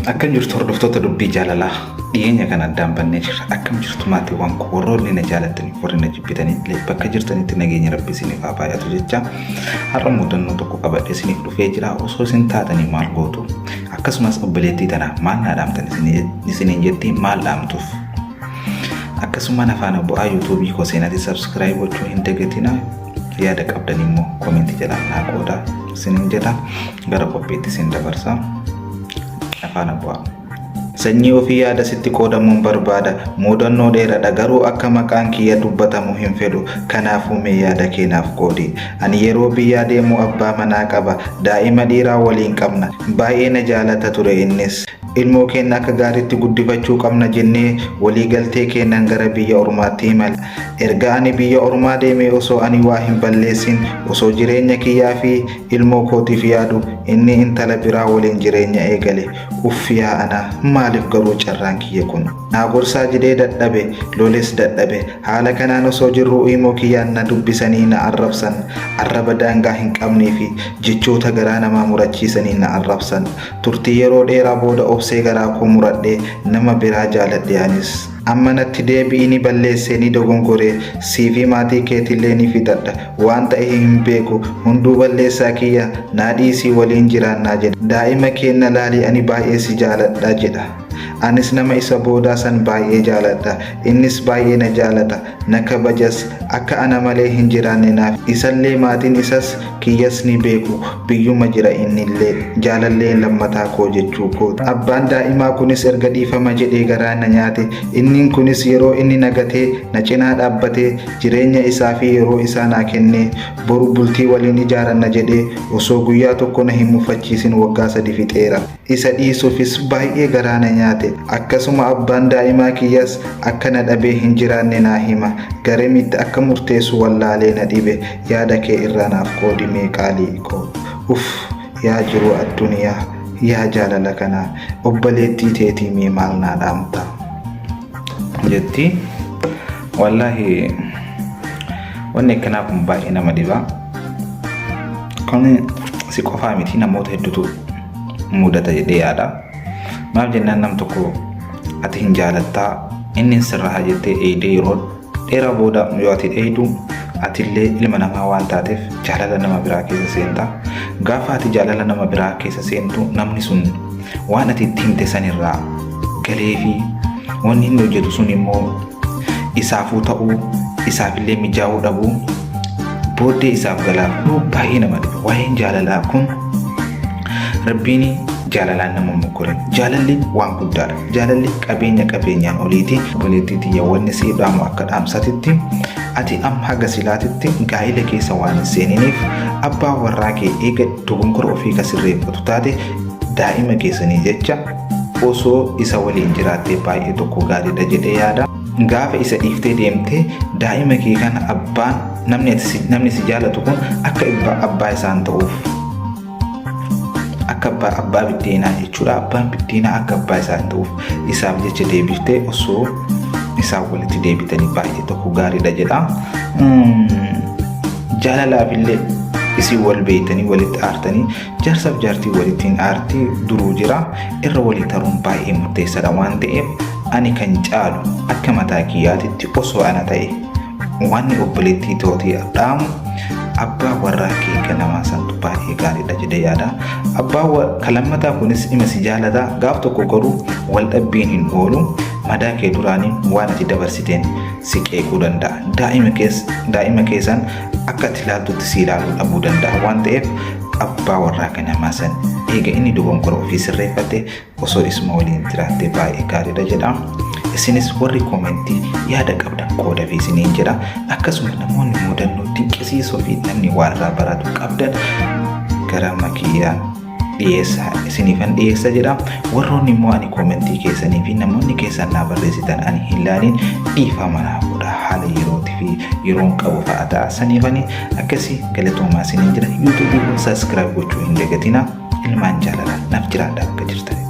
Akkam jirtu hordoftoota dubbii jaalalaa dhiyeenya kana addaan bannee jirra. Akkam jirtu maatiiwwan koo warroonni na jaalattanii warri na jibbitanii illee bakka jirtanitti nageenya rabbi isiniif haa baay'atu jecha har'a mudannoo tokko qabadhee isiniif dhufee jira. Osoo isin taatanii maal gootu? Akkasumas obboleettii tana maal naa dhaamtan isiniin jetti maal dhaamtuuf? Akkasuma na faana bu'aa yuutuubii koo seenatii subscribe gochuu hin dagatinaa. Yaada qabdan immoo koomentii jalaan naa qoodaa isiniin jedha. Gara qophiitti isin dabarsa. Na faana bu'aa. Sanyii ofii yaada sitti qoodamuun barbaada. Muudannoo dheeradha garuu akka maqaan kiyya dubbatamu hin fedhu. Kanaafuu mee yaada kee naaf qoodi. Ani yeroo biyyaa deemu abbaa manaa qaba. Daa'ima dhiiraa waliin qabna. Baay'ee na jaalata ture innis. Ilmoo keenna akka gaariitti guddifachuu qabna jennee walii galtee keennan gara biyya ormaatti imale. Erga ani biyya ormaa deemee osoo ani waa hin balleessin, osoo jireenya kiyyaa fi ilmoo kootiif yaadu inni intala biraa waliin jireenya eegale. Uff yaa ana maaliif garuu carraan kiyya kun? Naa gorsaa jedhee dadhabe, loles dadhabe. Haala kanaan osoo jirruu imoo kiyyaan na dubbisanii na arrabsan. Arraba daangaa hin qabnee fi jechoota garaa namaa murachiisaniin na arrabsan. Turtii yeroo dheeraa booda obsee garaa koo muradhee nama biraa jaaladhe anis. Amma natti deebi'i ni balleesse ni dogongore sii fi maatii keetillee ni fixadha waan ta'e hin beeku hunduu balleessaa kiyya naa dhiisii waliin jiraannaa jedha. Daa'ima keenna laali ani baay'ee si jaaladha jedha. Anis nama isa boodaa san baay'ee jaaladha. Innis baay'ee na jaalata na kabajas akka ana malee hin jiraanne naaf isallee maatiin isas kiyyas ni beeku biyyuma jira innillee jaalallee lammataa koo jechuu kooti. Abbaan daa'imaa kunis erga dhiifama jedhee garaa na nyaate innin kunis yeroo inni na gatee na cinaa dhaabbatee jireenya isaa fi yeroo isaa naa kennee boru bultii waliin ijaaranna jedhee osoo guyyaa tokko na hin mufachiisin waggaa sadi fixeera. Isa dhiisuufis baay'ee garaa na nyaate. Akkasuma abbaan daa'imaa kiyyas akka na dhabee hin jiraanne naa hima. Garamitti akka murteessu wallaalee na dhibe. Yaada kee irraa naaf qoodi mee qaalii koo. Uff yaa jiruu adduniyaa yaa jaalala kanaa obboleettii teetii mee maal naa dhaamta? Jetti. Wallaahi wanni akkanaa kun baay'ee nama dhiba. Kun si qofaa miti namoota hedduutu mudata jedhee yaada. Maaf jennaan nam tokko ati hin jaalattaa inni hin sirraha jettee eegdee yeroo dheeraa booda yoo ati eegdu atillee ilma namaa waan taateef jaalala nama biraa keessa seenta. Gaafa ati jaalala nama biraa keessa seentu namni sun waan ati itti himte sanirraa galee fi wanni inni hojjetu sun immoo isaafuu ta'uu isaafillee mijaa'uu dhabuu booddee isaaf galaa baay'ee nama dhiba. Waa'een jaalalaa kun Rabbiin jaalalaan nama mokkorin. Jaalalli waan guddaadha. Jaalalli qabeenya qabeenyaan oliiti. Obboleettii tiyya wanni sii dhaamu akka dhaamsatitti ati amma haga silaatitti gaa'ila keessa waan hin seeniniif abbaa warraa kee eega dogongora ofii ka sirreeffatu taate daa'ima keessanii jecha osoo isa waliin jiraattee baay'ee tokko gaariidha jedhee yaada. Gaafa isa dhiiftee deemtee daa'ima kee kana abbaan namni ati si- namni si jaalatu kun akka abbaa isaan ta'uuf akka abbaa abbaa biddeenaa jechuudha. Abbaan biddeenaa akka abbaa isaan ta'uuf isaaf jecha deebiftee osoo isaan walitti deebitanii baay'ee tokko gaariidha jedha. Jaalalaaf illee isin wal beektanii walitti aartanii jaarsaaf jaartii walitti hin aartii duruu jira irra walii taruun baay'ee murteessaadha waan ta'eef ani kan caalu akka mataa kiyyaatitti osoo ana ta'e Wanni obboleettii tootii dhaamu abbaa warraa kee ganamaa santu baay'ee gaariidha jedhee yaada. Abbaa ka lammataa kunis ima si jaalata gaaf tokko garuu wal dhabbiin hin oolu madaa kee duraanii waan ati dabarsiteen si qeequu danda'a. Daa'ima kees daa'ima keessan akka ati ilaaltutti si ilaaluu dhabuu danda'a waan ta'eef abbaa warraa ganamaa san eega inni dogongora ofii sirreeffate osoo isuma waliin jiraattee baay'ee gaariidha jedha. Isinis warri koomentii yaada qabdan qooda fi isiniin jedha. Akkasuma namoonni mudannoo dinqisiisoo fi namni waa irraa baratu qabdan gara makiyyaa dhiyeessa isiniifan dhiyeessa jedha. Warroonni immoo ani koomentii keessanii fi namoonni keessan naa barreessitan ani hin laaliin dhiifama naa godha haala yerootii fi yeroon qabu fa'a ta'a saniifani akkasii galatoomaa isiniin jira. Yuutuubii kun sabiskiraayib gochuu hin dagatina. Ilmaan jaalalaa naaf jiraadha akka jirtanitti.